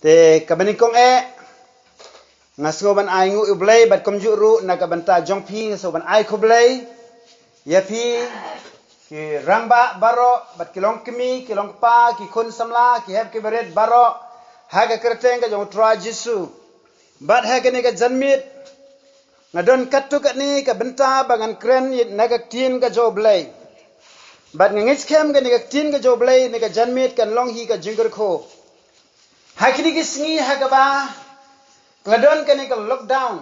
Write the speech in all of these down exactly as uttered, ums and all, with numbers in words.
Te kaba nyngkong eh, nga sngew ban ai nguh ïa U Blei, bad kumjuh ruh na ka bynta jong phi nga sngew ban ai khublei ïa phi ki rangbah baroh, bad ki longkmie, ki longkpa, ki khun samla, ki hep ki barit baroh ha ka kyrteng ka jong U Trai Jisu. Bad ha kane ka janmiet nga don katto katne ka bynta ba ngan kren na ka ktien ka jong U Blei. Bad nga ngeit skhem kane ka ktien ka jong U Blei ne ka janmiet kan long hi ka jingkyrkhu. Ha kine ki sngi ha kaba ka la don kane ka lockdown,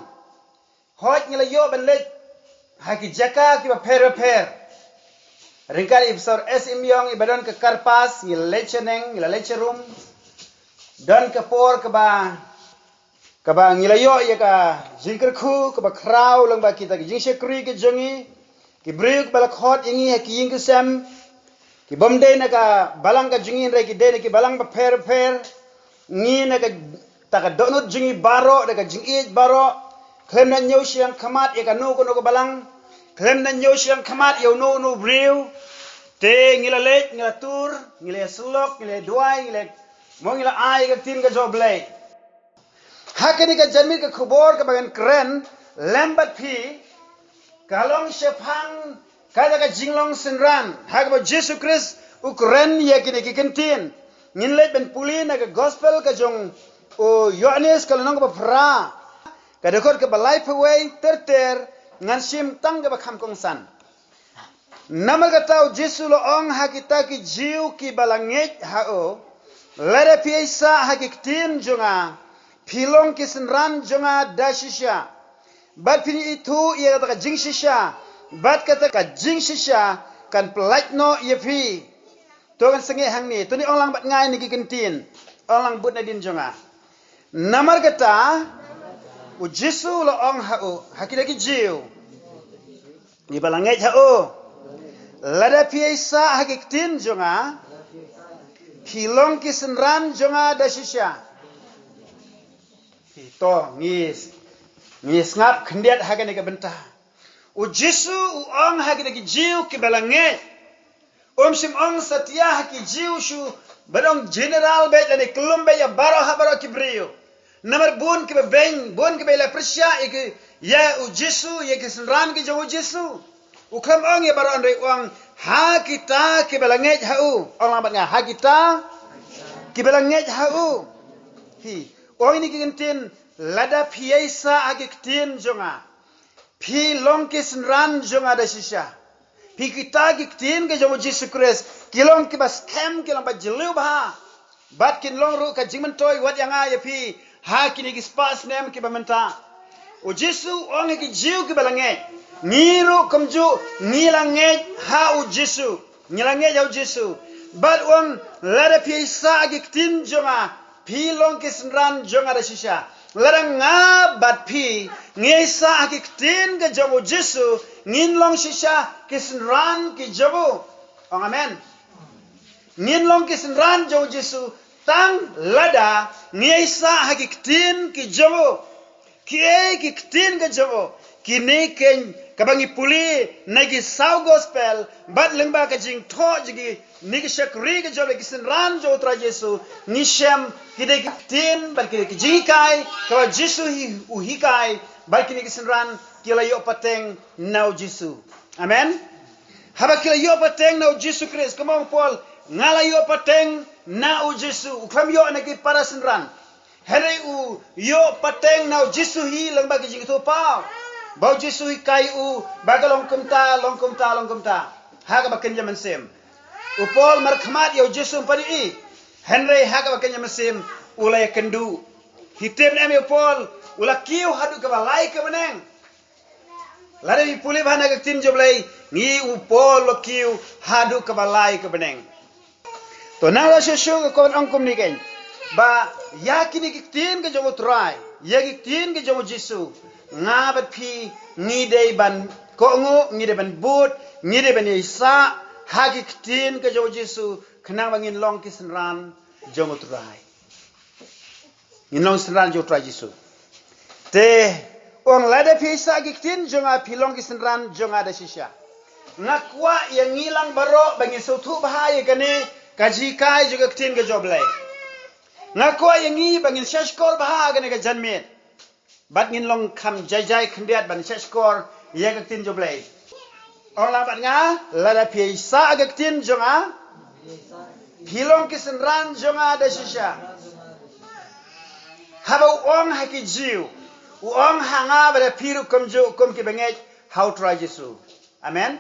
hooid ngi la ïoh ban leit ha ki jaka kiba pher bapher. Ryngkat i Pastor S Imyong iba don ka karpas, ngi la leit shaneng, ngi la leit sharum. Don ka por kaba kaba ngi la ïoh ïa ka jingkyrkhu kaba khraw lyngba kita ki jingshakri ki jong ngi, ki briew kiba la khot ïa ngi ha ki ïing ki sem, ki bym dei na ka balang ka jong ngi hynrei ki dei na ki balang bapher bapher. Ngi na kata ka dohnud jong ngi baroh, da ka jingïeit baroh, khlem da ñiew shiliang khmat ïa kano kano ka balang, khlem da ñiew shiliang khmat ïa uno uno u briew. Te ngi la leit, ngi la tur, ngi la ïasyllok, ngi la ïaduwai, ngi la, mo ngi la ai ïa ka ktien ka jong U Blei. Ha kane ka janmiet ka khubor kaba ngan kren lem bad phi ka long shaphang kata ka jinglong synran ha kaba U Jisu Khrist u kren ïa kine ki kyntien. Ngin leit ban pule na ka gospel ka jong u Ïoannis ka lynnong kaba phra, ka dkhot kaba laiphew wei ter ter, ngan shim tang kaba kham kongsan. Namar kata U Jisu u la ong ha kita ki Jiw kiba la ngeit ha u, lada phi ïaisah ha ki ktien jong nga, phi long ki synran jong nga da shisha. Bad phin ithuh ïa kata ka jingshisha, bad kata ka jingshisha kan pyllait noh ïa phi. To ngan sangeh hangne, to ngin ong lang bad nga ïa kine ki kyntien, ong lang bud nadien jong nga. Namar kata U Jisu u la ong ha u, ha kita ki Jiw kiba la ngeit ha u, lada phi ïaisah ha ki ktien jong nga, phi long ki synran jong nga da shisha. To ngi, ngi sngap khyndiat ha kane ka bynta. U Jisu u ong ha kita ki Jiw kiba la ngeit. Um shym ong satia ha ki Jiw shuh, ba dang general beit lane kyllum beit ïa baroh ha baroh ki briew. Namar bun kiba beiñ, bun kiba la pyrshah ïa ki, ïa U Jisu, ïa ki synran ki jong U Jisu. U khlem ong ïa baroh hynrei u ong ha kita kiba la ngeit ha u. Ong lang bad nga, ha kita kiba la ngeit ha u. Hi, ong ïa kine ki kyntien, lada phi ïaisah ha ki ktien jong nga, phi long ki synran jong nga da shisha. Phi, kita ki ktien ki jong U Jisu Khrist ki long kiba skhem, ki long ba jylliew bha. Bad kin long ruh ka jingmyntoi wat ïa nga ïa phi ha kine ki spah snem kiba mynta. U Jisu u ong ha ki Jiw kiba la ngeit. Ngi ruh kumjuh ngi la ngeit ha U Jisu. Ngi la ngeit ha U Jisu. Bad u ong lada phi ïaisah ha ki ktien jong nga, phi long ki synran jong nga da shisha. Lada nga bad phi ngi ïaisah ha ki ktien ki jong U Jisu, ngin long shisha ki synran ki jong u. Ong amen. Ngin long ki synran jong U Jisu tang lada ngi ïaisah ha ki ktien ki jong u. Kiei ki ktien ki jong u? Kine keiñ kaba ngi pule na ki saw gospel, bad lyngba ka jingthoh jong kine ki shakri ki jong u, ki synran jong U Trai Jisu, ngi shem ki dei ki ktien bad ki dei ki jinghikai kaba U Jisu hi u hikai, bad kine ki synran ki la ïoh pateng na U Jisu. Amen. Haba ki la ïoh pateng na U Jisu Khrist, kumba ong u Paul, nga la ïoh pateng na U Jisu. U khlem ïoh na ki para synran. Hynrei u ïoh pateng na U Jisu hi lyngba ki jingithuhpaw, ba U Jisu u hikai u ba ka long kumta, long kumta, long kumta, ha kaba kynja mynsiem. U Paul markhmat ïa U Jisu, um pat ïohi. Hynrei ha kaba kynja mynsiem u la ïakynduh. Phi tip ne em ïa u Paul, u la kiew haduh kaba lai ka bneng. Lada ngi pule bha na ka ktien jong U Blei, ngi, u Paul u la kiew haduh kaba lai ka bneng. To nang la shuh shuh nga kwah ban ong kumne keiñ, ba ïa kine ki ktien ki jong U Trai, ïa ki ktien ki jong U Jisu, nga bad phi ngi dei ban kohnguh, ngi dei ban bud, ngi dei ban ïaisah ha ki ktien ki jong U Jisu, khnang ba ngin long ki synran jong U Trai. Ngin long synran jong U Trai Jisu. Te u ong, lada phi ïaisah ha ki ktien jong nga, phi long ki synran jong nga da shisha. Nga kwah ïa ngi lang baroh ba ngin sngewthuh bha ïa kane ka jinghikai jong ka ktien ka jong U Blei. Nga kwah ïa ngi ba ngin shahshkor bha ha kane ka janmiet. Bad ngin long kham jai jai khyndiat ban shahshkor ïa ka ktien jong U Blei. Ong lang bad nga, lada phi sah ka ktien jong nga, phi long ki synran jong nga da shisha. Haba u ong ha ki Jiw, u ong ha nga bad ha phi ruh kumjuh kum ki bangeit ha U Trai Jisu. Amen.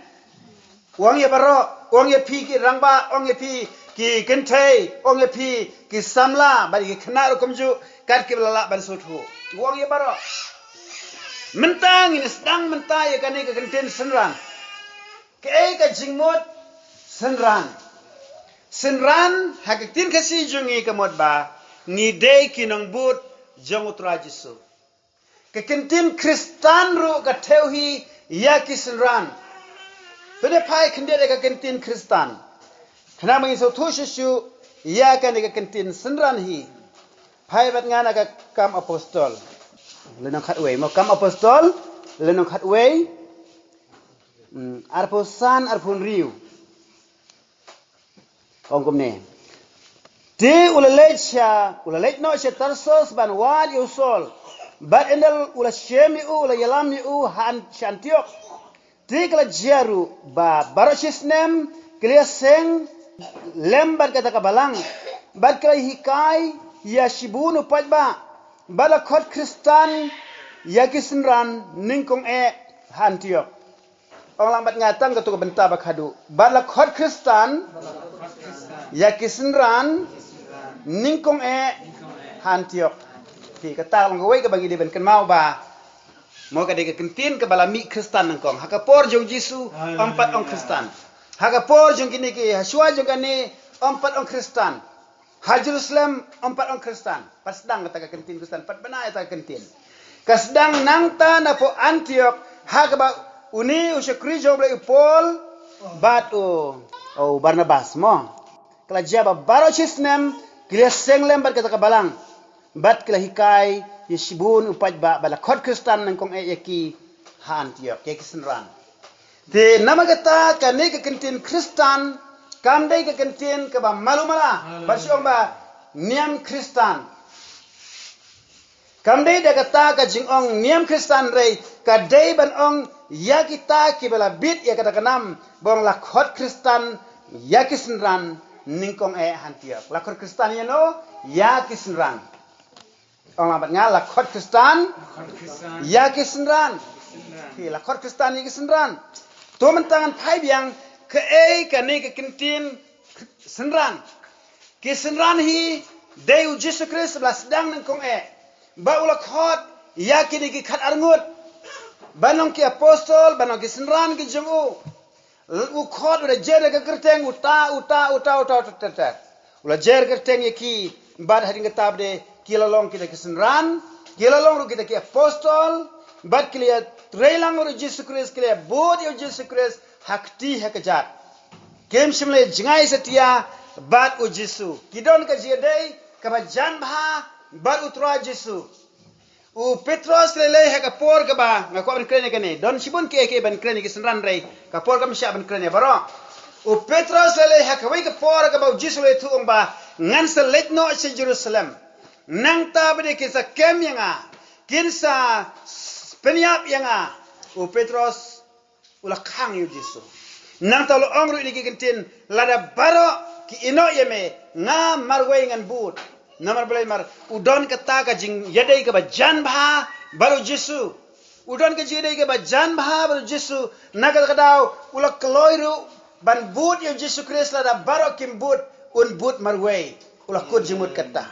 U ong ïa baroh, u ong ïa phi ki rangbah, u ong ïa phi ki kynthei, u ong ïa phi ki samla, bad ki khynnah ruh kumjuh, kat kiba la lah ban sngewthuh. U ong ïa baroh. Mynta ngin sdang mynta ïa kane ka kyntien synran. Kaei ka jingmut synran? Synran ha ka ktien Khasi jong ngi ka mut ba ngi dei ki nongbud jong U Trai Jisu. Ka kyntien Khristan ruh ka thew hi ïa ki synran. To ngin phai khyndiat ïa ka kyntien Khristan, khnang ba ngin sngewthuh shuh shuh ïa kane ka kyntien synran hi. Phai bad nga na ka Kam Apostol lynnong khatwei, mo, Kam Apostol lynnong khatwei. Hmm, arphew san, arphew hynriew. Ong kumne. Te u la leit sha, u la leit noh sha Tarsus ban wad ïa u Saul. Bad ynda u la shem ïa u, u la ïalam ïa u ha An-, sha Antiok. Te ka la jia ruh ba baroh shisnem ki la ïaseng lem bad kata ka balang, bad ki la hikai ïa shibun u paidbah, bad la khot Khristan ïa ki synran nyngkong eh ha Antiok. Ong lang bad nga tang katto ka bynta ba khadduh. Bad la khot Khristan ïa ki synran nyngkong eh ha Antiok. Te kata long kawei kaba ngi dei ban kynmaw ba, mo, ka dei ka kyntien kaba la mih Khristan nyngkong. Ha ka por jong Jisu, ym pat ong Khristan. Ha ka por jong kine ki, ha shuwa jong kane, ym pat ong Khristan. Ha Jerusalem ym pat ong Khristan. Pat sdang kata ka kyntien Khristan, pat bna ïa kata ka kyntien. Ka sdang nangta napoh Antiok, ha kaba une u shakri jong U Blei u Paul bad u, u Barnabas, mo. Ka la jia ba baroh shisnem ki la ïaseng lem bad kata ka balang, bad ki la hikai ïa shibun u paidbah, bad la khot Khristan nyngkong eh ïa ki ha Antiok, ïa ki synran. Te namar kata kane ka kyntien Khristan kam dei ka kyntien kaba malu mala, bad shu ong ba niam Khristan. Kam dei da kata ka jingong niam Khristan, hynrei ka dei ban ong ïa kita kiba la bit ïa kata ka nam, ba ong la khot Khristan ïa ki synran nyngkong eh ha Antiok. La khot Khristan ïa no? Ïa ki synran. Ong lang bad nga, la khot Khristan ïa ki synran. Ki la khot Khristan ïa ki synran. To mynta ngan phai biang kaei kane ka kyntien synran. Ki synran hi dei U Jisu Khrist ba la sdang nyngkong eh, ba u la khot ïa kine ki khatar ngut ban long ki apostol, ban long ki synran ki jong u. U khot, u la jer ka kyrteng, uta, uta, uta, uta, uta, uta, uta. U la jer kyrteng ïa ki, bad hadien kata pat de ki la long kita ki synran, ki la long ruh kita ki apostol, bad ki la ïatrei lang ruh U Jisu Khrist, ki la ïabud ïa U Jisu Khrist ha kti ha kjat. Kim shym la jngai satia bad U Jisu. Ki don ka jingïadei kaba jan bha bad U Trai Jisu. U Petros lei lei ha ka por kaba, nga kwah ban kren ïa kane. Don shibun kiei kiei ban kren ïa ki synran, hynrei ka por kam shah ban kren ïa baroh. U Petros lei lei ha kawei ka por kaba U Jisu u la ïathuh, ong ba, ngan sa leit noh sha Jerusalem. Nangta pat de kin sa kem ïa nga, kin sa pynïap ïa nga. U Petros u la khang ïa U Jisu. Nangta u la ong ruh ïa kine ki kyntien, lada baroh ki ïehnoh ïa me, nga marwei ngan bud. Namar balei? Namar u don kata ka jingïadei kaba jan bha bad U Jisu. U don ka jingïadei kaba jan bha bad U Jisu. Na kata ka daw u la kloi ruh ban bud ïa U Jisu Khrist, lada baroh kim bud, un bud marwei. U la kut jingmut kata.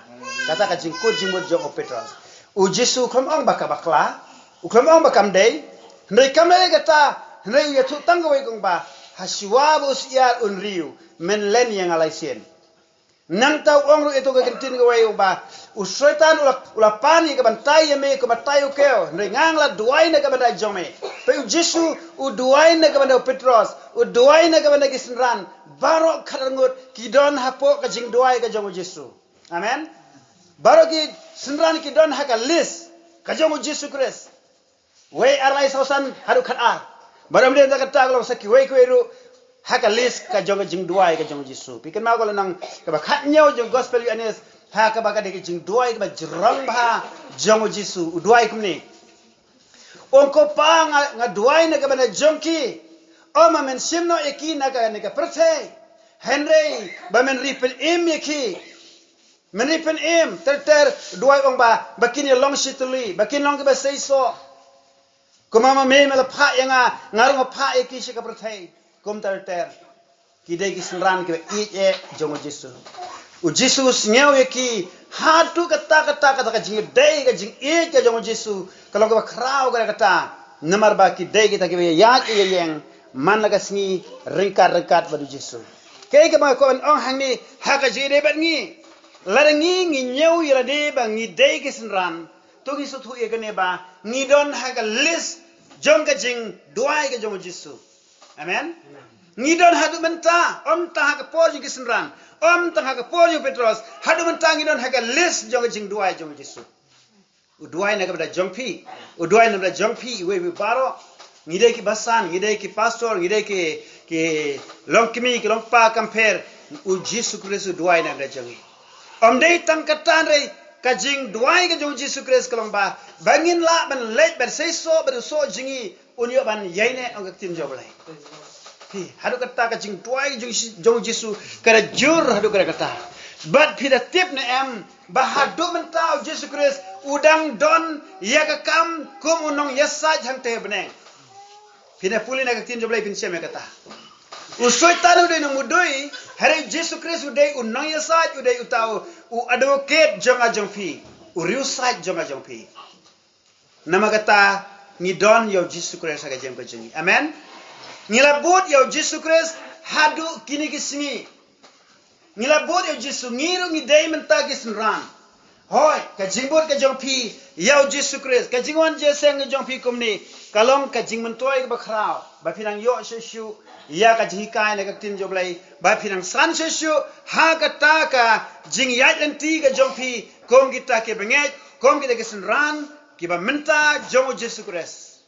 Kata ka jingkut jingmut jong u Petros. U Jisu u khlem ong ba ka bakla, u khlem ong ba kam dei. Hynrei kam dei kata, hynrei u ïathuh tang kawei, ong ba, ha shuwa ba u syiar un riew, men len ïa nga lai sien. Nangta u ong ruh ïa kato ka kyntien kawei, ong ba, u Soitan u la, u la pan ïa ka ban tai ïa me kum ba tai u kew, hynrei nga nga la duwai na ka bynta jong me. Peit, u Jisu u duwai na ka bynta u Petros, u duwai na ka bynta ki synran. Baroh khatar ngut ki don hapoh ka jingduwai ka jong u Jisu. Amen. Baroh ki synran ki don ha ka list ka jong u Jisu Khrist. Wei, ar, lai, saw, san haduh khatar. Baroh mynta kata ka long sa kiwei kiwei ruh ha ka list ka jong ka jingduwai ka jong u Jisu. Phi kynmaw ka lynnong kaba khathynñiew jong u Gospel u Ïoannis, Ha kaba ka dei ka jingduwai kaba jrong bha jong u Jisu, u duwai kumne. Ong, ko Pa, nga, nga duwai na ka bynta jong ki. Ym ba men shim noh ïa ki na kane ka pyrthei, hynrei ba men ri pynim ïa ki. Men ri pynim, ter ter, duwai ong ba, ba kin ïa long shi tylli, ba kin long kiba seisoh. Kumba ma me me la phah ïa nga, nga ruh nga phah ïa ki sha ka pyrthei. Kumta ter ter. Ki dei ki synran kiba ïeit eh jong u Jisu. U Jisu u sngew ïa ki, haduh katta katta kata ka jingdei ka jingïeit ka jong u Jisu ka long kaba khraw ka kata. Namar ba ki dei kita kiba ïaid ïa ïeng man la ka sngi ryngkat ryngkat bad u Jisu. Kaei kaba nga kwah ban ong hangne ha ka jingïadei bad ngi. Lada ngi ngi ñiew ïa lade ba ngi dei ki synran, to ngi sngewthuh ïa kane ba ngi don ha ka list jong ka jingduwai ka jong u Jisu. Amen. Ngi don haduh mynta, ym tang ha ka por jong ki synran, ym tang ha ka por jong u Petros, haduh mynta ngi don ha ka list jong ka jingduwai jong u Jisu. U duwai na ka bynta jong phi, u duwai na ka bynta jong phi, iwei iwei baroh. Ngi dei ki basan, ngi dei ki pastor, ngi dei ki, ki longkmie, ki longkpa, kam pher, u Jisu Khrist u duwai na ka bynta jong ngi. Ym dei tang kata, hynrei ka jingduwai ka jong u Jisu Khrist ka long ba, ba ngin lah ban leit ban seisoh bad u soh jong ngi, un ïoh ban ïaineh, ong ka ktien jong U Blei. Phi, haduh katta ka jingduwai jong, jong u Jisu ka da jur haduh katta katta. Bad phi da tip ne em ba haduh mynta u Jisu Khrist u dang don ïa ka kam kum u nongïasaid hangtei ha bneng. Phin da pule na ka ktien jong U Blei phin shem ïa kata. U Soitan u dei u nongmudui, hynrei u Jisu Khrist u dei u nongïasaid, u dei uta u advocate jong nga jong phi, u riewsaid jong nga jong phi. Namar kata ngi don ïa u Jisu Khrist ha ka jingim ka jong ngi. Amen. Ngi la bud ïa u Jisu Khrist haduh kine ki sngi. Ngi la bud ïa u Jisu, ngi ruh ngi dei mynta ki synran. Hooid, ka jingbud ka jong phi ïa u Jisu Khrist, ka jingwan jingïaseng ka jong phi kumne, ka long ka jingmyntoi kaba khraw ba phi nang ïoh shuh shuh ïa ka jinghikai na ka ktien jong U Blei, ba phi nang san shuh shuh ha kata ka jingïaid lynti ka jong phi kum kita ki bangeit, kum kita ki synran kiba mynta jong u Jisu Khrist.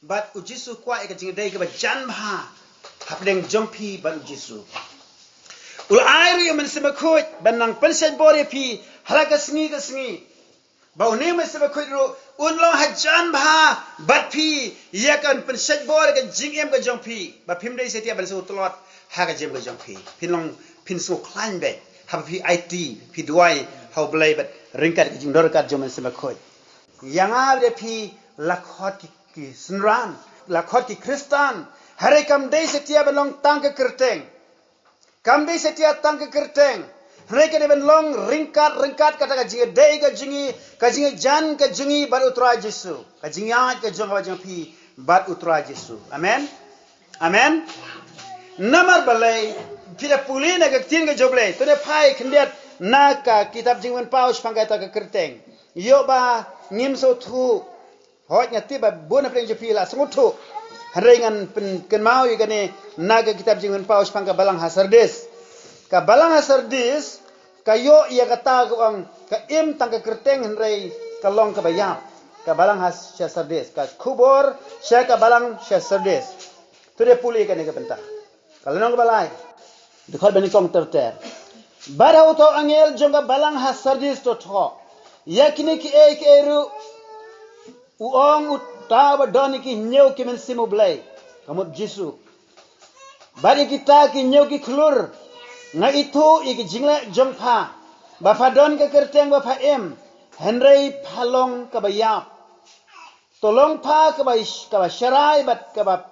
Bad u Jisu u kwah ïa ka jingïadei kaba jan bha hapdeng jong phi bad u Jisu. U la ai ruh ïa u Mynsiem Bakhuid ban nang pynshait bor ïa phi ha la ka sngi ka sngi. Ba une u Mynsiem Bakhuid ruh un long hajan bha bad phi, ïa ka ban pynshait bor ïa ka jingim ka jong phi, ba phim dei satia ban sngewtlot ha ka jingim ka jong phi. Phin long, phin sngewkhlaiñ beit haba phi aiti, phi duwai ha U Blei bad ryngkat ka jingdon ryngkat jong u Mynsiem Bakhuid. Ïa nga bad ïa phi la khot ki, ki synran, la khot ki Khristan, hynrei kam dei satia ban long tang ka kyrteng. Kam dei satia tang ka kyrteng, hynrei ka dei ban long ryngkat ryngkat kata ka jingïadei ka jong ngi, ka jingïajan ka jong ngi bad u Trai Jisu, ka jingïaid ka jong nga bad jong phi bad u Trai Jisu. Amen. Amen. Namar balei? Phi da pule na ka ktien ka jong U Blei, to ne phai khyndiat na ka kitab Jingpynpaw shaphang kata ka kyrteng. Ïoh ba ngim sngewthuh. Hooid, nga tip ba bun na pdeng jong phi la sngewthuh. Hynrei ngan pynkynmaw ïa kane na ka kitab Jingpynpaw shaphang ka balang ha Sardis. Ka balang ha Sardis ka ïoh ïa kata ka ong ka im tang ka kyrteng hynrei ka long kaba ïap. Ka balang ha sha Sardis, ka khubor sha ka balang sha Sardis. To dei pule kane ka bynta. Ka lynnong kaba lai. Dkhot ba nyngkong ter ter. Bad ha uta u angel jong ka balang ha Sardis to thoh ïa kine kiei kiei ruh u ong uta uba don ïa ki hynñiew ki mynsiem U Blei, ka mut Jisu, bad ïa kita ki hynñiew ki khlur: Nga ithuh ïa ki jingleh jong pha, ba pha don ka kyrteng ba pha im, hynrei pha long kaba ïap. To long pha kaba, kaba sharai bad kaba,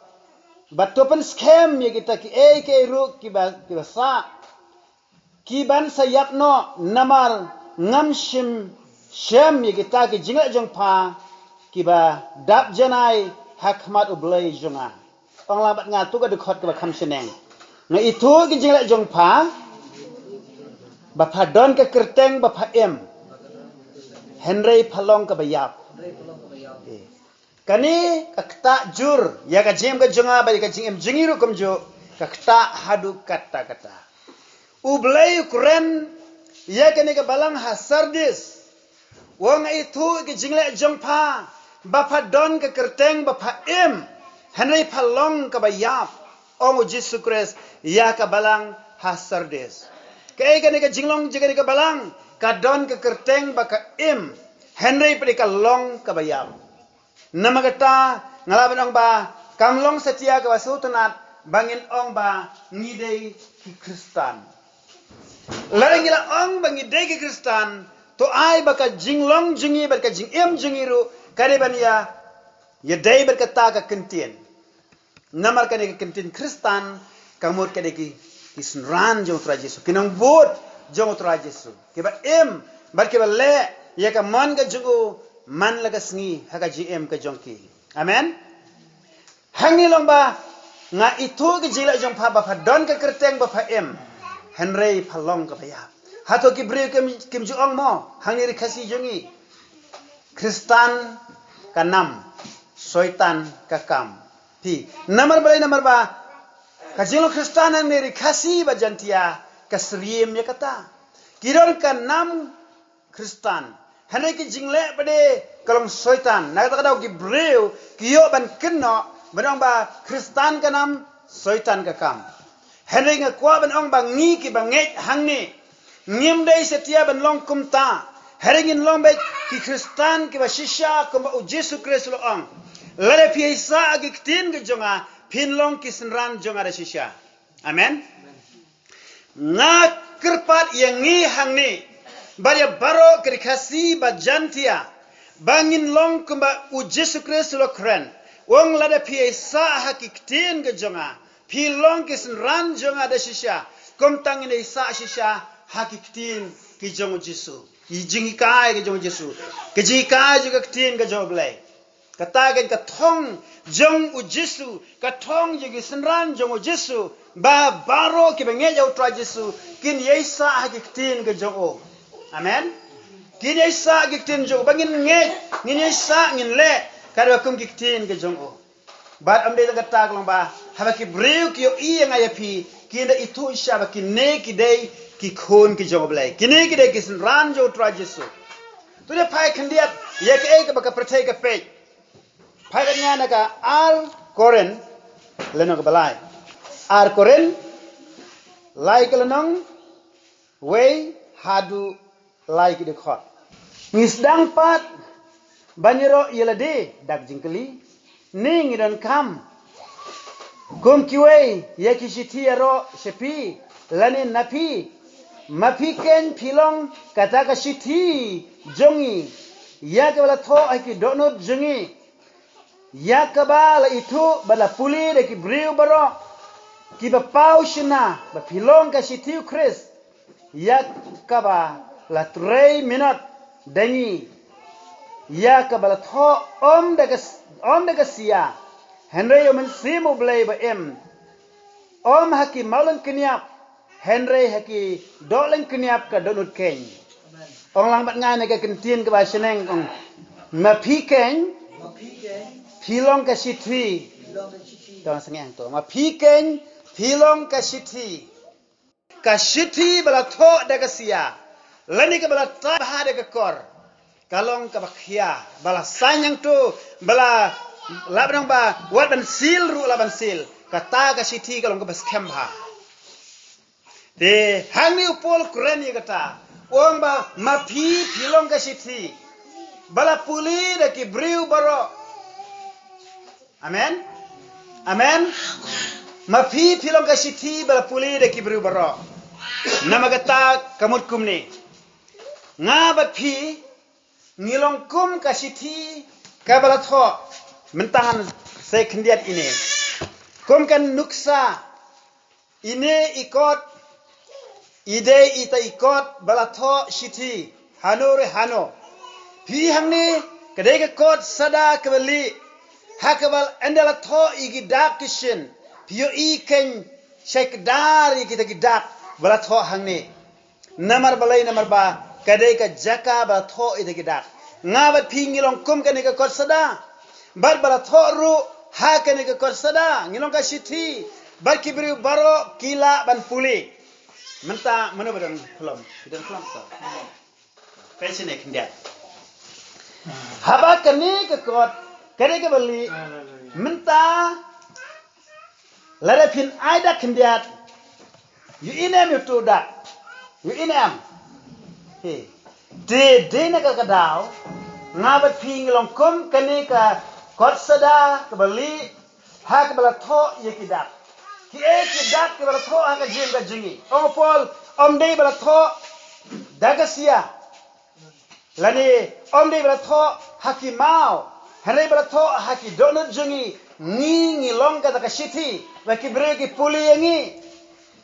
bad to pynskhem ïa kita kiei kiei ruh kiba, kiba sah, ki ban sa ïap noh, namar ngam shym shem ïa kita ki jingleh jong pha kiba dap janai ha khmat U Blei jong nga. Ong lang bad nga, to ka dkhot kaba kham shaneng. Nga ithuh ki jingleh jong pha, ba pha don ka kyrteng ba pha im, hynrei pha long kaba ïap. Eh. Kane ka ktah jur ïa ka jingim ka jong nga bad ïa ka jingim jong ngi ruh kumjuh, ka ktah haduh katta katta. U Blei u kren ïa kane ka balang ha Sardis. U ong, nga ithuh ki jingleh jong pha, ba pha don ka kyrteng ba pha im, hynrei pha long kaba ïap, ong u Jisu Khrist ïa ka balang ha Sardis. Kaei kane ka jinglong jong kane ka balang? ka don ka kyrteng ba ka im, hynrei pat ka long kaba ïap. Namar kata, nga lah ban ong ba kam long satia kaba sngewtynnat ba ngin ong ba ngi dei ki Khristan. Lada ngi la ong ba ngi dei ki Khristan, to ai ba ka jinglong jong ngi bad ka jingim jong ngi ruh ka dei ban ïa, ïadei bad kata ka kyntien. Namar kane ka kyntien Khristan ka mut ka dei ki, ki synran jong u Trai Jisu, ki nongbud jong u Trai Jisu, kiba im bad kiba leh ïa ka mon ka jong u man la ka sngi ha ka jingim ka jong ki. Amen. Hangne long ba nga ithuh ki jingleh jong pha ba pha don ka kyrteng ba pha im, hynrei pha long kaba ïap. Hato ki briew kim, kim ju ong mo hangne ri Khasi jong ngi, Khristan ka nam, Soitan ka kam. Phi, namar balei? Namar ba ka jinglong Khristan hangne ri Khasi bad Jaintia ka syriem ïa kata. Ki don ka nam Khristan, hynrei ki jingleh pat de ka long Soitan. Na kata ka daw ki briew ki ïoh ban kynnoh ban ong ba Khristan ka nam, Soitan ka kam. Hynrei nga kwah ban ong ba ngi kiba ngeit hangne ngim dei satia ban long kumta. Hynrei ngin long beit ki Khristan kiba shisha kumba u Jisu Khrist u la ong, lada phi ïaisah ha ki ktien ka jong nga, phin long ki synran jong nga da shisha. Amen. Nga kyrpad ïa ngi hangne bad ïa baroh ki ri Khasi bad Jaintia ba ngin long kumba u Jisu Khrist u la kren. U ong, lada phi ïaisah ha ki ktien ka jong nga, phi long ki synran jong nga da shisha. Kumta ngin ïaisah shisha ha ki ktien ki jong u Jisu, ki jinghikai ki jong u Jisu, ki jinghikai jong ka ktien ka jong u Blei. Kata kein ka thong jong u Jisu, ka thong jong ki synran jong u Jisu, ba baroh kiba ngeit ïa u Trai Jisu kin ïaisah ha ki ktien ka jong u. Amen. Kin ïaisah ha ki ktien jong u, ba ngin ngeit, ngin ïaisah, ngin leh ka dei kum ki ktien ka jong u. Bad ym dei tang kata ka long ba haba ki briew ki ïohi ïa nga ïa phi, kin da ithuh shisha ba kine ki dei ki khun ki jong u Blei, kine ki dei ki synran jong u Trai Jisu. To da phai khyndiat ïa kaei kaba ka pyrthei ka peit. Phai bad nga na ka ar Korinth lynnong kaba lai. Ar Korinth lai ka lynnong wei haduh lai ki dkhot. Ngi sdang pat ban ïaroh ïa lade da ka jingkylli, ne ngi donkam kum kiwei ïa ki shithi ïaroh sha phi lane na phi? Ma phi kein phi long kata ka shithi jong ngi, ïa kaba la thoh ha ki dohnud jong ngi, ïa kaba la ithuh bad la pule da ki briew baroh kiba paw shynna ba phi long ka shithi u Khrist, ïa kaba la trei minot da ngi, ïa kaba la thoh ym da ka, ym da ka sia, hynrei ïa u Mynsiem u Blei ba im, ym ha ki mawlyngkniap, hynrei ha ki dohlyngkniap ka dohnud kein. Ong lang bad nga na ka kyntien kaba shaneng, ong, ma phi kein phi long ka shithi. To sngewthuh, ma phi kein phi long ka shithi. Ka shithi ba la thoh da ka sia lane kaba la tai bha da ka kor, ka long kaba khia, ba la saiñ hangto, ba la, lah ban ong ba wat ban seal ruh lah ban seal. Kata ka shithi ka long kaba skhem bha. Te hangne u Paul u kren ïa kata, u ong ba ma phi phi long ka shithi ba la pule da ki briew baroh. Amen. Amen. Ma phi phi long ka shithi ba la pule da ki briew baroh. Namar kata ka mut kumne, nga bad phi ngi long kum ka shithi kaba la thoh. Mynta ngan sei khyndiat ine. Kum ka nuksa, ine i kot, i dei ita i kot ba la thoh shithi hano re hano. Phi hangne ka dei ka kot sada kaba lieh, ha kaba ynda la thoh ïa ki dak ki shin, phi ïohi kein shai kdar ïa kita ki dak ba la thoh hangne. Namar balei? Namar ba ka dei ka jaka ba la thoh ïa kita ki dak. Nga bad phi ngi long kum kane ka kot sada, bad ba la thoh ruh ha kane ka kot sada, ngi long ka shithi, bad ki briew baroh ki lah ban pule. Mynta mano ba don khlem? Ki don khlem to. Pynshai ne khyndiat. Haba kane ka kot ka dei kaba lieh, mynta lada phin ai dak khyndiat, ïohi ne em ïa uto u dak? Ïohi ne em? He. Te dei na kata ka daw, nga bad phi ngi long kum kane ka kot sada kaba lieh ha kaba la thoh ïa ki dak. Kiei ki dak kiba la thoh ha ka jingim ka jong ngi? Ong u Paul, ym dei ba la thoh da ka sia, lane ym dei ba la thoh ha ki maw, hynrei ba la thoh ha ki dohnud jong ngi. Ngi, ngi long kata ka shithi, ba ki briew ki pule ïa ngi.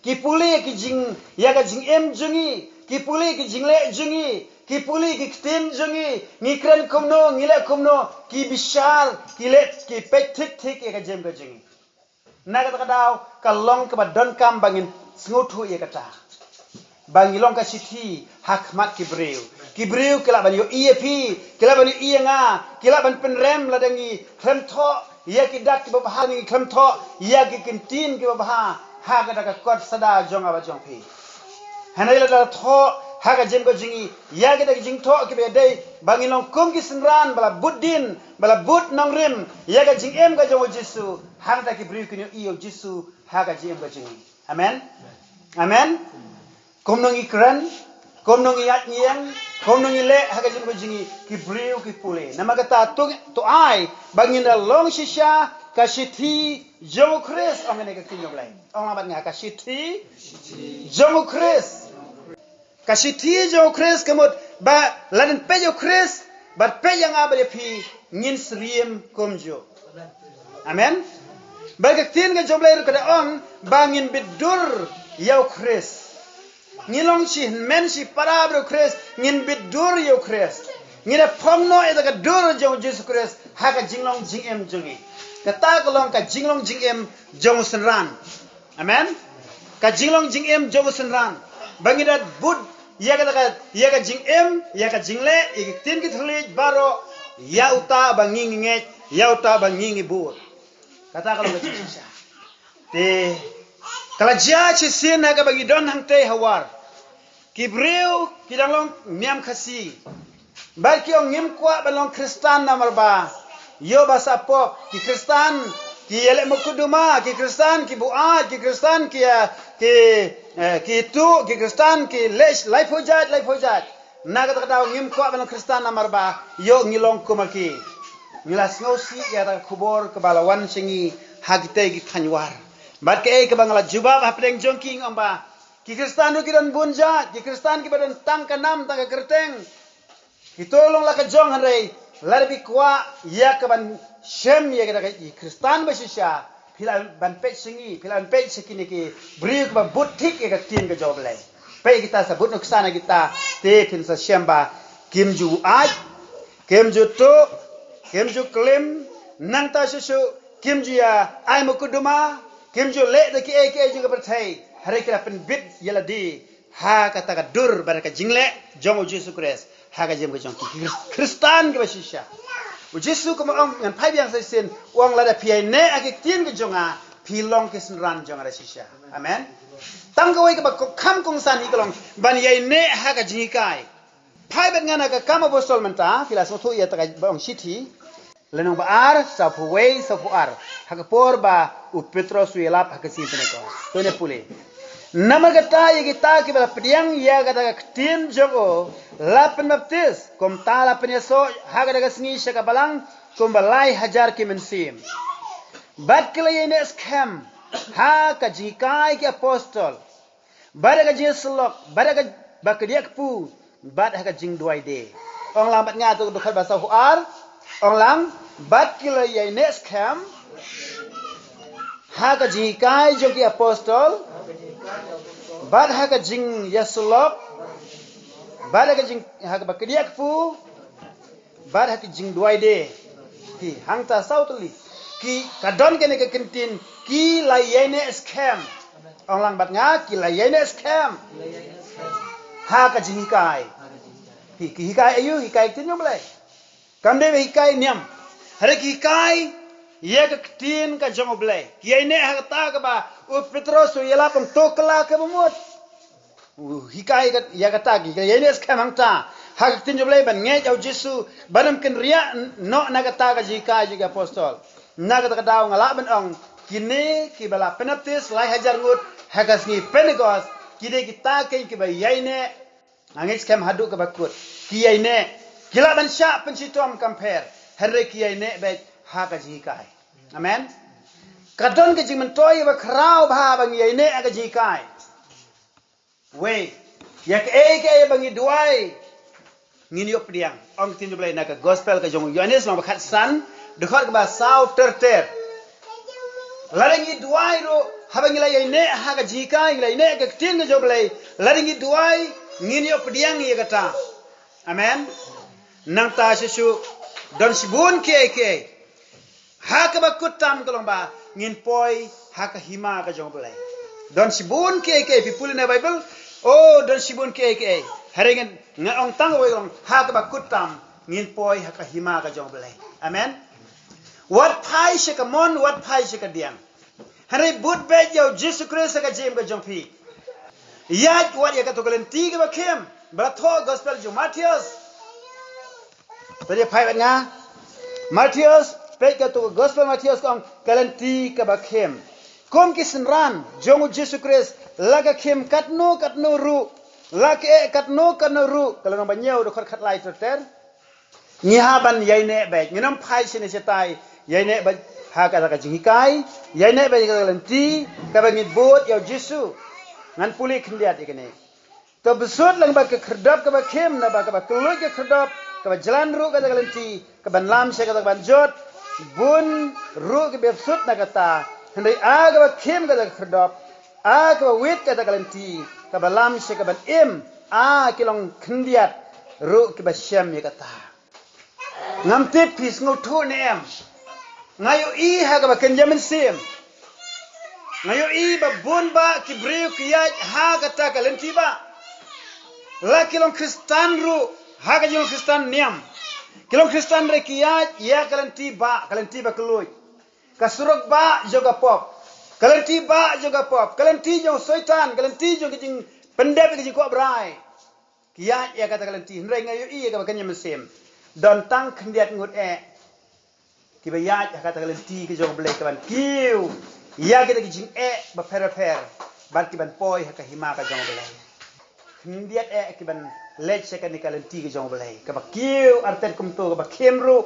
Ki pule ïa ki jing, ïa ka jingim jong ngi. Ki pule ïa ki jingleh jong ngi. Ki pule ïa ki ktien jong ngi. Ngi kren kumno, ngi leh kumno. Ki bishar, ki leh, ki peit thik thik ïa ka jingim ka jong ngi. Na kata ka daw, ka long kaba donkam ba ngin sngewthuh ïa kata, ba ngi long ka shithi ha khmat ki briew. Ki briew ki lah ban ïohi ïa phi, ki lah ban ïohi ïa nga, ki lah ban pynrem lada ngi khlem thoh ïa ki dak kiba bha, ngi khlem thoh ïa ki ktien kiba bha ha kata ka kot sada jong nga bad jong phi. Hynrei lada thoh ha ka jingim ka jong ngi ïa kita ki jingthoh kiba ïadei ba ngi long kum ki synran ba la bud dien, ba la bud nongrim ïa ka jingim ka jong u Jisu, hangta ki briew kin ïohi ïa u Jisu ha ka jingim ka jong ngi. Amen. Amen. Kumno ngi kren, kumno ngi ïaid ïeng, kumno ngi leh ha ka jingim ka jong ngi, ki briew ki pule. Namar kata to, to ai ba ngin da long shisha ka shithi jong u Khrist. Ong kane ka ktien jong u Blei. Ong lang bad nga, ka shithi jong u Khrist. Ka shithi jong u Khrist ka mut ba lada peit ïa u Khrist bad peit ïa nga bad ïa phi, ngin syriem kumjuh. Amen. Bad ka ktien ka jong u Blei ruh ka da ong ba ngin bit dur ïa u Khrist. Ngi long shi hynmen shi para bad u Khrist, ngin bit dur ïa u Khrist. Ngin da phong noh ïa ka dur jong u Jisu Khrist ha ka jinglong jingim jong ngi. Kata ka long ka jinglong jingim jong u synran. Amen. Ka jinglong jingim jong u synran. Ba ngi da bud ïa ka, ïa ka jingim, ïa ka jingleh, ïa ki ktien ki thylliej baroh, ïa uta ba ngi ngi ngeit, ïa uta ba ngi ngi bud. Kata ka long ka jingshisha. Te ka la jia shisien ha kaba ngi don hangtei ha War. Ki briew ki dang long niam Khasi. Bad ki ong ngim kwah ban long Khristan namar ba ïoh ba sah pop. Ki Khristan ki ïaleh mukotduma, ki Khristan ki buaid, ki Khristan ki, eh, ki, eh, ki tuh, ki Khristan ki leh laiphew jait, laiphew jait. Na kata ka daw ngim kwah ban long Khristan namar ba ïoh ngi long kum ki. Ngi la sngewsih ïa kata ka khubor kaba la wan sha ngi ha kitei ki thaiñ War. Bad kaei kaba nga la jubab hapdeng jong ki, nga ong ba ki Khristan ruh ki don bun jait, ki Khristan kiba don tang ka nam tang ka kyrteng. Kito long la ka jong, hynrei lada phi kwah ïa ka ban shem ïa kata ka, i Khristan ba shisha, phi lah ban peit sha ngi, phi lah ban peit sha kine ki briew kiba bud thik ïa ka ktien ka jong u Blei. Peit kita sa bud nuksan ïa kita, te phin sa shem ba kim ju buaid, kim ju tuh, kim ju klim, nangta shuh shuh kim ju ïa ai mukotduma, kim ju leh da kiei kiei jong ka pyrthei. Hynrei ki la pynbit ïa lade ha kata ka dur bad ka jingleh jong u Jisu Khrist ha ka jingim ka jong ki Khris-, Khristan kiba shisha. U Jisu kumba ong, ngan phai biang sa shisien, u ong lada phi ïaineh ha ki ktien ka jong nga, phi long ki synran jong nga da shisha. Amen. Tang kawei kaba ko-, kham kongsan hi ka long ban ïaineh ha ka jinghikai. Phai bad nga na ka Kam Apostol mynta, phi la sngewthuh ïa kata kaba ong shithi. Lynnong ba ar, sawphew wei, sawphew ar. Ha ka por ba u Petros u ïalap ha ka sngi Pentekost. To ngin pule. Namar kata ïa kita kiba la pdiang ïa kata ka ktien jong u la pynbaptis, kumta la pynïasoh ha kata ka sngi sha ka balang kumba lai hajar ki mynsiem. Bad ki la ïaineh skhem ha ka jinghikai ki apostol, bad ha ka jingïasyllok, bad ha kaba kdiah kpu, bad ha ka jingduwai de. Ong lang bad nga, to dkhot ba sawphew ar. Ong lang, bad ki la ïaineh skhem ha ka jinghikai jong ki apostol, bad ha ka jingïasyllok, bad ha ka jing, ha kaba kdiah kpu, bad ha ka jingduwai de. Hi, hangta saw tylli ki, ka don kane ka kyntien, ki la ïaineh skhem. Ong lang bad nga, ki la ïaineh skhem ha ka jinghikai. Hi, ki hikai aïu? Hikai ktien jong u Blei. Kam dei ba hikai niam. Hynrei ki hikai ïa ka ktien ka jong u Blei. Ki ïaineh ha kata kaba u Petros u ïalap, ong to kylla kaba mut. U hikai kat, ïa kata ki, ki ïaineh skhem hangta ha ka ktien jong u Blei ban ngeit ïa u Jisu, ban ym kynriah noh na kata ka jinghikai jong ki apostol. Na kata ka daw nga lah ban ong, kine kiba la pynbaptis lai hajar ngut ha ka sngi Pentekost, ki dei kita kein kiba ïaineh Nga ngeit skhem haduh kaba kut ki ïaineh, ki lah ban shah pynshitom kam pher, hynrei ki ïaineh beit ha ka jinghikai. Amen. Ka don ka jingmyntoi ba khraw bha ba ngi ïaineh ha ka jinghikai. Wei, ïa kaei kaei ba ngi duwai, ngin ïoh pdiang. Ong ka ktien jong U Blei na ka gospel ka jong u Ïoannis lynnong ba khatsan, dkhot kaba saw ter ter. Lada ngi duwai ruh, haba ngi la ïaineh ha ka jinghikai, ngi la ïaineh ha ka ktien ka jong U Blei, lada ngi duwai, ngin ïoh pdiang ïa kata. Amen. Nangta shisha, don shibun kiei kiei ha kaba kut tam ka long ba ngin poi ha ka hima ka jong U Blei. Don shibun kiei kiei, phi pule na Baibl. Oh, don shibun kiei kiei. Hynrei ngan, nga ong tang wei ka long, ha kaba kut tam ngin poi ha ka hima ka jong U Blei. Amen. Wat phai sha ka mon, wat phai sha ka diang. Hynrei bud beit ïa u Jisu Khrist ha ka jingim ka jong phi. Ïaid wat ïa kato ka lynti kaba khim. Ba la thoh gospel jong u Mathaios. Peit, phai bad nga. Mathaios, peit kato ka gospel Mathaios ka ong ka lynti kaba khim. Kum ki synran jong u Jisu Khrist, la ka khim katno katno ruh, la ka eh katno katno ruh, ka lynnong ba hynñiew dkhot khatlai ter ter. Ngi hap ban ïaineh beit, ngin ym phai shane shatai, ïaineh beit ha kata ka jinghikai, ïaineh beit ha kata ka lynti kaba ngi bud ïa u Jisu. Ngan pule khyndiat ïa kane. To bsut lang bad ka khyrdop kaba khim, naba kaba kylluid ka khyrdop, kaba jlan ruh kata ka lynti kaban lam sha kata kaban jot. Bun ruh kiba bsut na kata, hynrei a kaba khim kata ka khyrdop, a kaba wit kata ka lynti kaba lam sha kaban im, a ki long khyndiat ruh kiba shem ïa kata. Ngam tip phi sngewthuh ne em. Nga ïohi ha kaba kynja mynsiem, nga ïohi ba bun bah ki briew ki ïaid ha kata ka lynti bah. La ki long Khristan ruh ha ka jinglong Khristan niam. Ki long Khristan hynrei ki ïaid ïa ka lynti bah, ka lynti ba kylluid. Ka surok bah jong ka pop, ka lynti bah jong ka pop, ka lynti jong u Soitan, ka lynti jong ka jingpyndep ïa ka jingkwah brai. Ki ïaid ïa kata ka lynti, hynrei nga ïohi ïa kaba kynja mynsiem, don tang khyndiat ngut eh kiba ïaid ha kata ka lynti ka jong U Blei kaban kiew ïa kita ki jingeh bapher bapher, bad kiban poi ha ka hima ka jong U Blei. Khyndiat eh kiban leit sha kane ka lynti ka jong U Blei kaba kiew artet kumto, kaba khim ruh,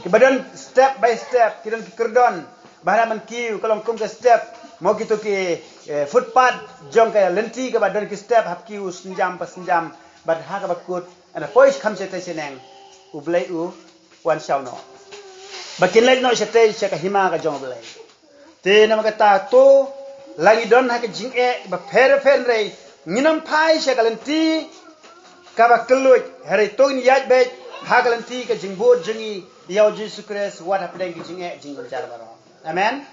kiba don step by step, ki don ki kyrdon ba hap ban kiew, ka long kum ka step, mo kito ki, eh, footpath jong ka lynti kaba don ki step, hap kiew synjam pa synjam, bad ha kaba kut, haba poi kham shatei shaneng, U Blei u wan shaw noh, ba kin leit noh shatei sha ka hima ka jong U Blei. Te namar kata to, la ngi don ha ka jingeh bapher bapher hynrei ngin ym phai sha ka lynti kaba kylluid, hynrei to ngin ïaid beit ha ka lynti ka jingbud jong ngi ïa u Jisu Khrist wat hapdeng ki jingeh jingjynjar baroh. Amen.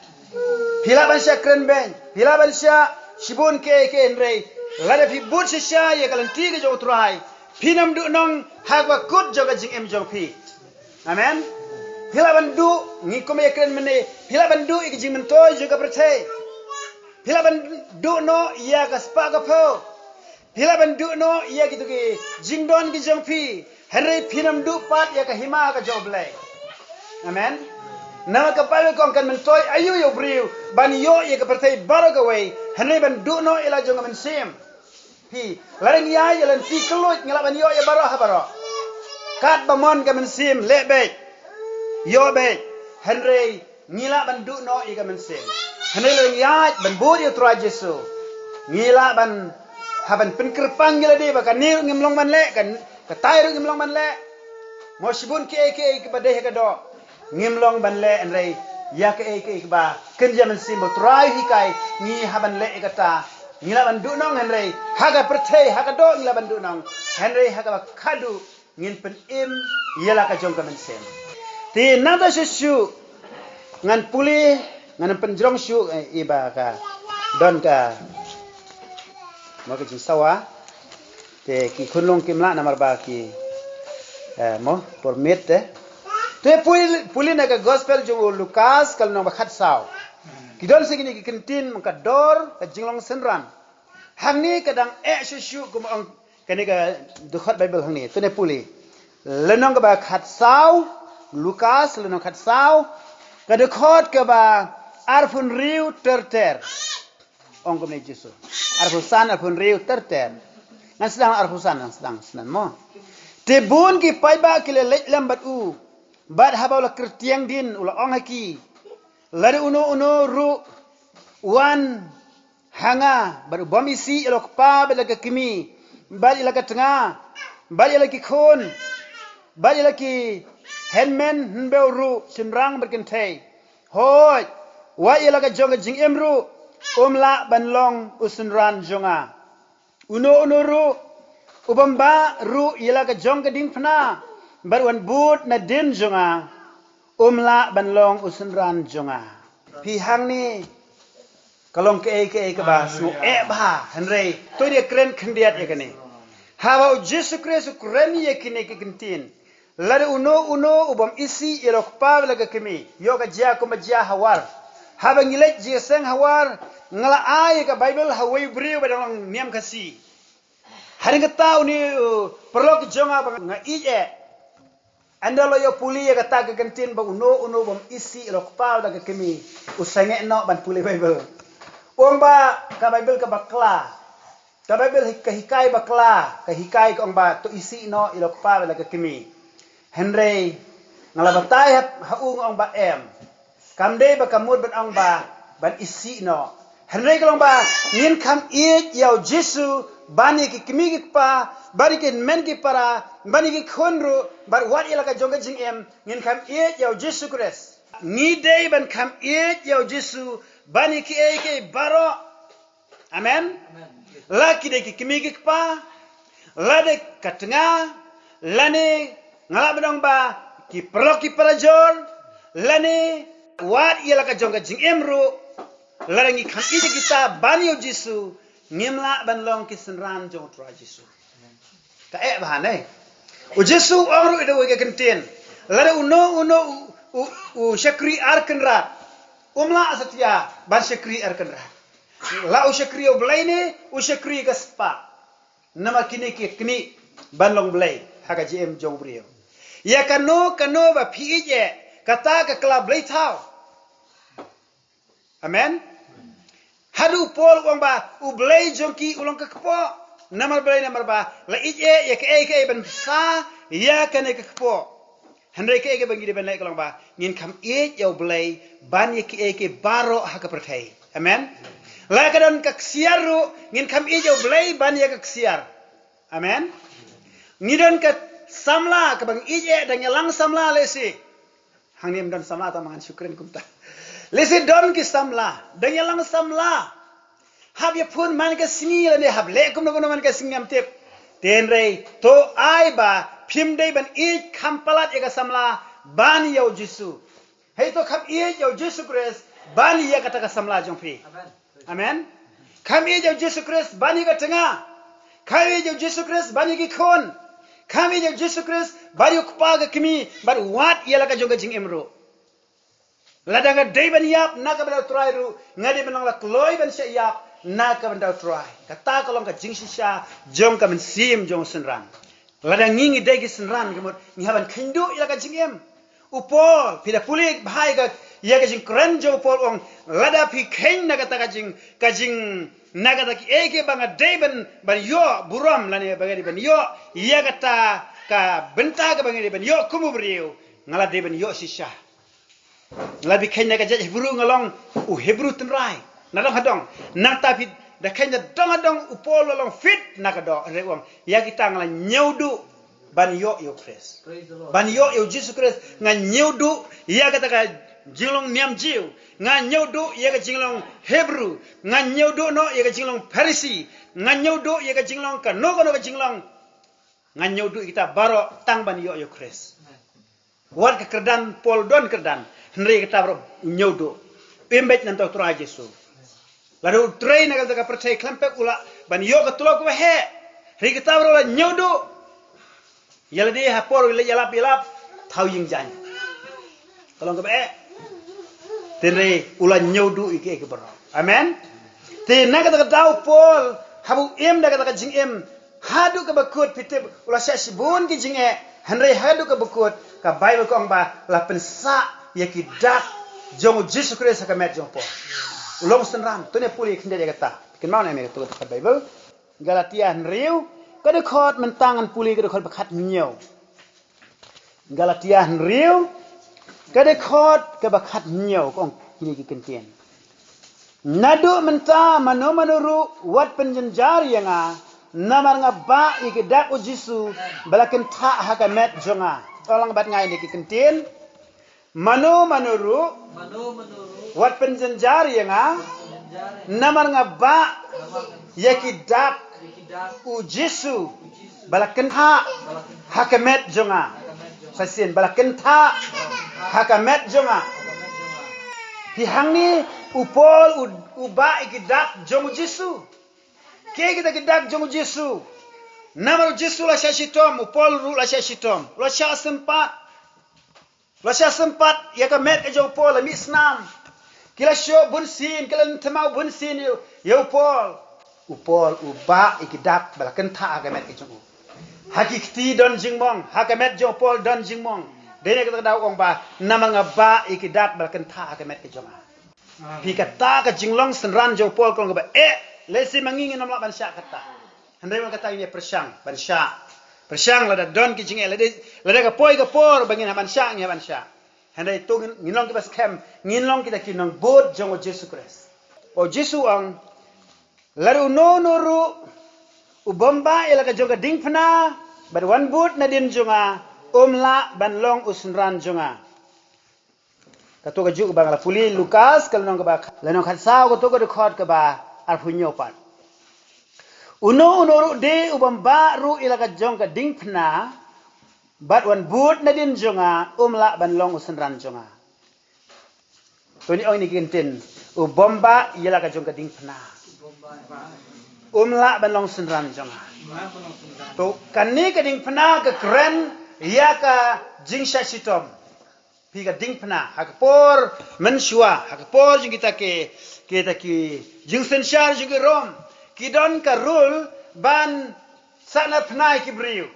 Phi lah ban shah kren beiñ, phi lah ban shah shibun kiei kiei hynrei lada phi bud shisha ïa ka lynti ka jong U Trai, phin ym duh nong ha kaba kut jong ka jingim jong phi. Amen. Phi lah ban duh, ngi kum ïa kren mynne, phi lah ban duh ïa ka jingmyntoi jong ka pyrthei. Phi lah ban duh noh ïa ka spah ka phew. Phi lah ban duh noh ïa kito ki jingdon ki jong phi, hynrei phin ym duh pat ïa ka hima ka jong U Blei. Amen. Namar ka Baibl ka ong kan myntoi aïu ïa u briew ban ïoh ïa ka pyrthei baroh kawei, hynrei ban duh noh ïa la jong ka mynsiem. Phi, lada ngi ïaid ïa lynti kylluid ngi lah ban ïoh ïa baroh ha baroh. Katba mon ka mynsiem leh beit, ïoh beit, hynrei ngi lah ban duh noh ïa ka mynsiem. Hynrei lada ngi ïaid ban bud ïa U Trai Jisu, ngi lah ban, hap ban pynkyrpang ïa lade ba kane ruh ngim long ban leh, kan, katai ruh ngim long ban leh. Mo shibun kiei kiei kiba dei ha ka doh ngim long ban leh, hynrei ïa kaei kaei kaba kynja mynsiem ba U Trai u hikai, ngi hap ban leh ïa kata. Ngi lah ban duh nong hynrei ha ka pyrthei, ha ka doh ngi lah ban duh nong, hynrei ha kaba khadduh ngin pynim ïa la ka jong ka mynsiem. Te nangta shuh shuh ngan pule, ngan pynjrong shuh, eh, ïa ba ka don ka, mo, ka jingsawa. Te ki khunlung kim lah namar ba ki, eh, mo, permit te. Te pule, pule na ka gospel jong u Lukas ka lynnong ba khatsaw. Ki don sa kine ki kyntien man ka dor ka jinglong synran. Hangne ka dang eh shuh shuh kum ong kane ka dkhot Baibl hangne. To ne pule. Lynnong kaba khatsaw, Lukas lynnong khatsaw, ka dkhot kaba arphew hynriew ter ter. Ong kumne Jisu. Arphew san, arphew hynriew ter ter. Ngan sdang arphew san, ngan sdang snan mo. Te bun ki paidbah ki la leit lem bad u. Bad haba u la kyrtiang dien u la ong ha ki, lada uno uno ruh u wan ha nga bad u bym isih ïa la u kpa bad la ka kmie bad ïa la ka tnga bad ïa la ki khun bad ïa la ki hynmen hynbew ruh, shynrang bad kynthei, hooid, wat ïa la ka jong ka jingim ruh, um lah ban long u synran jong nga. Uno uno ruh u bym bah ruh ïa la ka jong ka diengphna bad u wan bud nadien jong nga, um lah ban long u synran jong nga. Phi hangne ka long kaei kaei kaba sngewbha, hynrei to ïa kren khyndiat ïa kane. Haba u Jisu Khrist u kren ïa kine ki kyntien, lada uno uno u bym isih ïa la u kpa bad la ka kmie, ïoh ka jia kumba jia ha War. Haba ngi leit jingseng ha War, nga la ai ïa ka Baibl ha uwei u briew ba dang long niam Khasi. Hadien kata une u paralok jong nga ba nga ïeit eh, ynda la ïoh pule ïa kata ka kyntien ba uno uno u bym isih ïa la u kpa bad la ka kmie, u sangeh noh ban pule Baibl. U ong ba ka Baibl ka bakla. Ka Baibl hi-, ka hikai bakla, ka hikai ka ong ba to isih noh ïa la u kpa bad la ka kmie. Hynrei nga la batai ha, ha u, nga ong ba em. Kam dei ba ka mut ban ong ba ban isih noh. Hynrei ka long ba ngin kham ïeit ïa u Jisu ban ïa ki kmie ki kpa, ban ïa ki hynmen ki para, ban ïa ki khun ruh, bad wat ïa la ka jong ka jingim, ngin kham ïeit ïa u Jisu Khrist. Ngi dei ban kham ïeit ïa u Jisu ban ïa kiei kiei baroh. Amen. Amen. La ki dei ki kmie ki kpa, la dei ka tnga, lane nga lah ban ong ba ki paralok ki parajor, lane wat ïa la ka jong ka jingim ruh, lada ngi kham ïeit ïa kita ban ïa u Jisu, ngim lah ban long ki synran jong u Trai Jisu. Ka eh bha ne. U Jisu u ong ruh ïa ka kyntien, lada uno uno u, u, u shakri ar kynrad, um lah satia ban shakri ar kynrad. La u shakri ïa u Blei ne u shakri ïa ka spah. Namar kine ki knieh ban long blei ha ka jingim jong u briew. Ïa kano kano ba phi ïeit eh, kata ka kylla blei thaw. Amen. Haduh u Paul u ong ba u blei jong ki u long ka kpoh. Namar balei? Namar ba la ïeit eh ïa kaei kaei ban bsa ïa kane ka kpoh. Hynrei kaei kaei ba ngi dei ban leh ka long ba ngin kham ïeit ïa u Blei ban ïa kiei kiei baroh ha ka pyrthei. Amen. La ka don ka ksiar ruh, ngin kham ïeit ïa u Blei ban ïa ka ksiar. Amen. Ngi don ka samla kaba ngi ïeit eh, dang ïalang samla lehse. Hangne ym don samla, tang ba ngan shu kren kumta. Lehse don ki samla, dang ïalang samla. Hap ïaphun man ka sngi lane hap leh kumno kumno man ka sngi ngam tip. Te hynrei to ai ba phim dei ban ïeit kham palat ïa ka samla ban ïa u Jisu. Hei, to kham ïeit ïa u Jisu Khrist ban ïa kata ka samla jong phi. Amen. Amen. Kham ïeit ïa u Jisu Khrist ban ïa ka tnga. Kham ïeit ïa u Jisu Khrist ban ïa ki khun. Kham ïeit ïa u Jisu Khrist ban ïa u kpa ka kmie, bad wat ïa la ka jong ka jingim ruh. Lada nga dei ban ïap na ka bynta u Trai ruh, nga dei ban long la kloi ban shah ïap na ka bynta u Trai. Kata ka long ka jingshisha jong ka mynsiem jong u synran. Lada ngi ngi dei ki synran, ka mut ngi hap ban kheiñ duh ïa la ka jingim. U Paul, phi da pule bha ïa ka, ïa ka jingkren jong u Paul, u ong, lada phi kheiñ na kata ka jing, ka jing, na kata kiei kiei ba nga dei ban, ban ïoh burom lane ba nga dei ban ïoh ïa kata ka bynta kaba nga dei ban ïoh kum u briew, nga la dei ban ïoh shisha. La phi kheiñ na ka jait Hebru, nga long u Hebru tynrai na dong ha dong. Nangta phi da kheiñ na dong ha dong, u Paul u la long fit na ka doh, hynrei u ong, ïa kita nga la ñiewduh ban ïoh ïa u Khrist. Praise the Lord. Ban ïoh ïa u Jisu Khrist, nga ñiewduh ïa kata ka jinglong niam Jiw. Nga ñiewduh ïa ka jinglong Hebru. Nga ñiewduh noh ïa ka jinglong Pharisi. Nga ñiewduh ïa ka jinglong kano kano ka jinglong. Nga ñiewduh ïa kita baroh tang ban ïoh ïa u Khrist. Wat ka kyrdan Paul don kyrdan, hynrei kata baroh u ñiewduh. Im beit na ka bynta u Trai Jisu. Lada u trei na kata ka pyrthei khlem pep u lah ban ïoh ka tulop kaba heh. Hynrei kata baroh u la ñiewduh. Ïa lade ha por u leit ïalap ïalap, thaw ïing jaiñ. Ka long kaba eh. Te hynrei u la ñiewduh ïa kiei kiei baroh. Amen. Te na kata ka daw Paul, haba u im da kata ka jingim, haduh kaba kut phi tip u la shah shibun ki jingeh, hynrei haduh kaba kut ka Baibl ka ong ba la pynsah ïa ki dak jong u Jisu Khrist ha ka met jong u Paul. U long synran, to ngin pule khyndiat ïa kata. Kynmaw na me kato ka Baibl. Galatia hynriew, Ka dkhot mynta ngan pule ka dkhot ba khathynñiew. Galatia hynriew, ka dkhot kaba khathynñiew, ka ong kine ki kyntien. Naduh mynta mano mano ruh wat pynjynjar ïa nga, namar nga bah ïa ki dak u Jisu ba la kynthah ha ka met jong nga. Ong lang bad nga ïa ki kyntien. Mano mano ruh, mano mano ruh, wat pynjynjar ïa nga, jynjar ïa nga, namar nga bah, namar nga, ïa ki dak, ïa ki dak, u Jisu, u Jisu, ba la kynthah, ba la kynthah, ha ka met jong nga. Ha ka met jong nga. Sa shisien, ba la kynthah, ba la kynthah, ha ka met jong nga. Ha ka met jong nga. Hi hangne u Paul u, u bah ïa ki dak jong u Jisu. Kiei kita ki dak jong u Jisu? Namar u Jisu la shah shitom, u Paul ruh la shah shitom, la shah sympat. La shah sympat ïa ka met ka jong u Paul, la mih snam. Ki la shoh bunsien, ki la lynthem bunsien ïa u, ïa u Paul. U Paul u bah ïa ki dak ba la kynthah ha ka met ka jong u. Ha ki kti don jingmong, ha ka met jong u Paul don jingmong. Dei na kata ka daw u ong ba, namar nga bah ïa ki dak ba la kynthah ha ka met ka jong nga. Phi kata ka jinglong synran jong u Paul ka long kaba eh, lehse ma ngi ngin ym lah ban shah kata. Hynrei wan kata ngin ïa pyrshang ban shah. Pyrshang lada don ki jingeh, lada, lada ka poi ka por ba ngin hap ban shah, ngin hap ban shah. Hynrei to ngin, ngin long kiba skhem, ngin long kita ki nongbud jong u Jisu Khrist. U Jisu u ong, lada uno uno ruh u bym bah ïa la ka jong ka diengphna bad wan bud nadien jong nga, um lah ban long u synran jong nga. Kato kajuh kaba nga la pule Lukas, ka lynnong kaba, lynnong khatsaw, kato ka dkhot kaba arphew hynñiew pat. Uno uno ruh de u bym bah ruh ïa la ka jong ka diengphna bad wan bud nadien jong nga, um lah ban long u synran jong nga. To ngin ong ïa kine ki kyntien, u bym bah ïa la ka jong ka diengphna, um lah ban long synran jong nga. To kane ka diengphna ka kren ïa ka jingshah shitom. Phi ka diengphna, ha ka por mynshuwa, ha ka por jong kita ki, kita ki jingsynshar jong ki Rom, ki don ka rule ban sahnarphna ïa ki briew.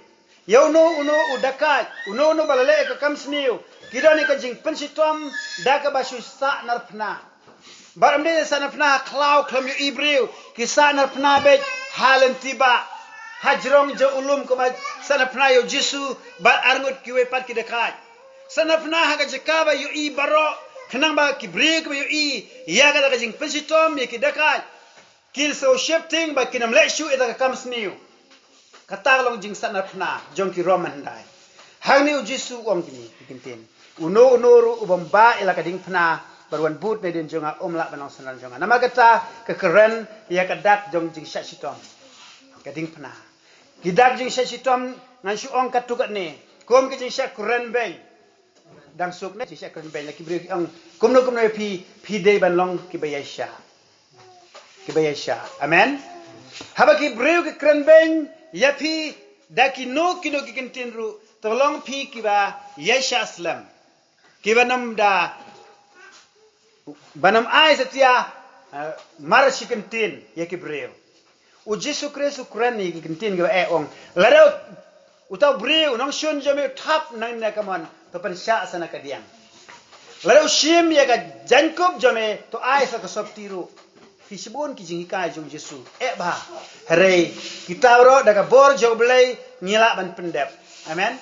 Ïa uno uno u dakaid, uno uno ba la leh ïa ka kam sniew, ki don ïa ka jingpynshitom da kaba shu sahnarphna. Bad ym dei sahnarphna ha khlaw khlem ïohi briew, ki sahnarphna beit ha lynti bah, ha jrong jong u lum, kumba sahnarphna ïa u Jisu bad arngut kiwei pat ki dakaid. Sahnarphna ha ka jaka ba ïohi baroh, khnang ba ki briew kiba ïohi ïa kata ka jingpynshitom ïa ki dakaid, kin sa sheptieng ba kin ym leh shuh ïa ka kam sniew. Kata ka long jingsahnarphna jong ki Rom mynhyndai. Hangne u Jisu u ong kine ki kyntien, uno uno ruh u bym bah ïa la ka diengphna bad wan bud nadien jong nga, um lah ban long synran jong nga. Namar kata ka kren ïa ka dak jong jingshah shitom, ka diengphna. Ki dak jingshah shitom ngan shu ong katto katne, kum ka jingshah kren beiñ. Dang suk ne jingshah kren beiñ, la ki briew ki ong kumno kumno ïa phi, phi dei ban long kiba ïai shah, kiba ïai shah. Amen. Haba ki briew ki kren beiñ ïa phi da kino kino ki kyntien ruh, to long phi kiba ïai shah slem, kiba nym da, ba nym ai satia, eh, mar shi kyntien ïa ki briew. U Jisu Khrist u kren ïa ki kyntien kiba eh, u ong, lada uta u briew, u nongshun jong me u thap nangne na ka mon, to pynshah sa na ka diang. Lada u shim ïa ka jaiñkup jong me, to ai sa ka sopti ruh. Phi, shibun ki jinghikai jong u Jisu, eh, bha. Hynrei kita baroh da ka bor jong U Blei ngi lah ban pyndep. Amen.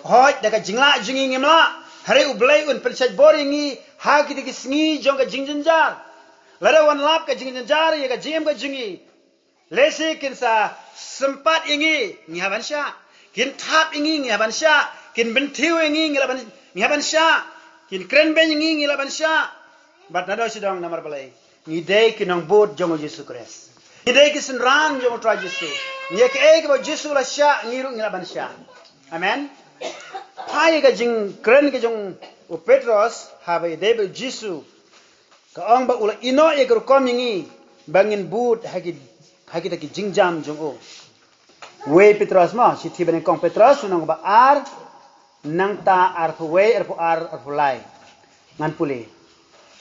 Hooid, da ka jinglah jong ngi ngim lah, hynrei U Blei un pynshait bor ïa ngi ha kita ki sngi jong ka jingjynjar. Lada wan lap ka jingjynjar ïa ka jingim ka jong ngi, lehse kin sa sympat ïa ngi, ngi hap ban shah. Kin thap ïa ngi, ngi hap ban shah. Kin bynthiew ïa ngi, ngi lah ban, ngi hap ban shah. Kin kren beiñ ïa ngi, ngi lah ban shah. Bad naduh shadong, namar balei? Ngi dei ki nongbud jong u Jisu Khrist. Ngi dei ki synran jong u Trai Jisu. Ngi, ïa kaei kaba u Jisu u la shah, ngi ruh ngi lah ban shah. Amen. Phai ïa ka jingkren ka jong u Petros haba ïadei bad u Jisu. Ka ong ba u la ïehnoh ïa ka rukom ïa ngi ba ngin bud ha ki, ha kita ki jingjam jong u. Wei Petros mo, shithi banyngkong Petros, lynnong ba ar, nangta arphew wei, arphew ar, arphew lai. Ngan pule.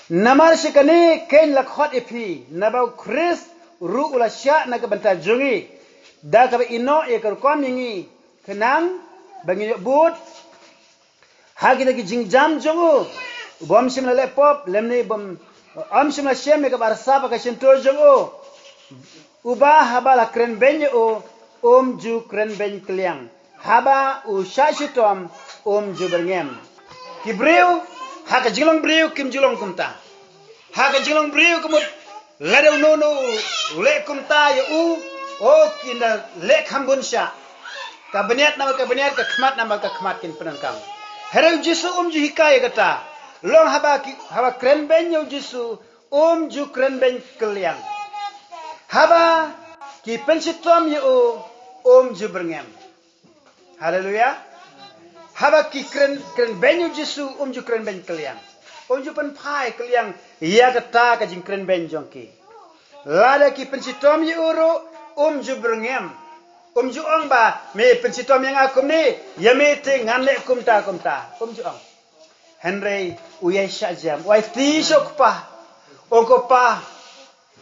Namar shi kane keiñ la khot ïa phi, naba u Khrist ruh u la shah na ka bynta jong ngi, da kaba ïehnoh ïa ka rukom ïa ngi, khnang ba ngin ïoh bud ha kita ki jingjam jong u. U bym shym la leh pop, lymne u bym, um shym la shem ïa ka barsap ha ka shyntur jong u. Uba haba la kren beiñ ïa u, um ju krenbeiñ kylliang, haba u shah shitom um ju byrngem. Ki briew ha ka jinglong briew kim ju long kumta. Ha ka jinglong briew ka mut lada uno uno u leh kumta ïa u, o, kin da leh kham bun shah. Ka bniat namar ka bniat, ka khmat namar ka khmat kin pyndonkam. Hynrei u Jisu um ju hikai ïa kata. Long haba ki, haba krenbeiñ ïa u Jisu, um ju krenbeiñ kylliang. Haba ki pynshitom ïa u, um ju byrngem. Haleluya. Haba ki kren, krenbeiñ ïa u Jisu, um ju krenbeiñ kylliang. Um ju pynphai kylliang ïa kata ka jingkrenbeiñ jong ki. Lada ki pynshitom ïa u ruh, um ju byrngem. Um ju ong ba, me pynshitom ïa nga kumne, ïa me te ngan leh kumta kumta. Um ju ong. Hynrei u ïai shah jem, u aiti sha u kpa. Ong, ko Pa,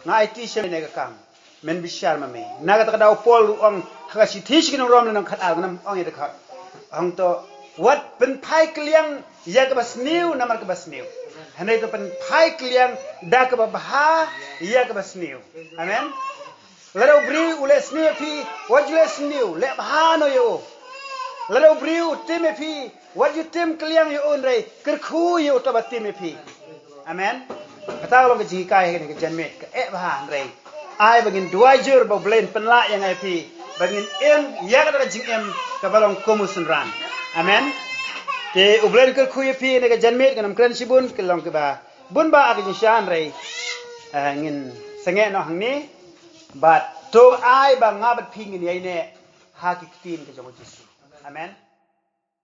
nga aiti sha me ïa kane ka kam. Men bishar ma me. Na kata ka daw u Paul u ong ha ka shithi sha ki nong Rom lynnong khatar, ngan ym ong ïa ka. Ong to, wat pynphai kylliang ïa kaba sniew namar kaba sniew. Hynrei to pynphai kylliang da kaba bha ïa kaba sniew. Amen. Lada u briew u leh sniew ïa phi, wat ju leh sniew, leh bha noh ïa u. Lada u briew u tim ïa phi, wat ju tim kylliang ïa u, hynrei kyrkhu ïa uta uba tim ïa phi. Amen. Kata ka long ka jinghikai ha kane ka janmiet, ka eh bha, hynrei ai ba ngin duwai jur ba U Blei un pynlah ïa nga ïa phi, ba ngin im ïa kata ka jingim kaba long kum u synran. Amen. Te U Blei un kyrkhu ïa phi ha kane ka janmiet, kan ym kren shibun, ka long kaba bun bha ka jingshisha, hynrei, eh, ngin sangeh noh hangne. Bad to ai ba nga bad phi ngin ïaineh ha ki ktien ka jong u Jisu. Amen.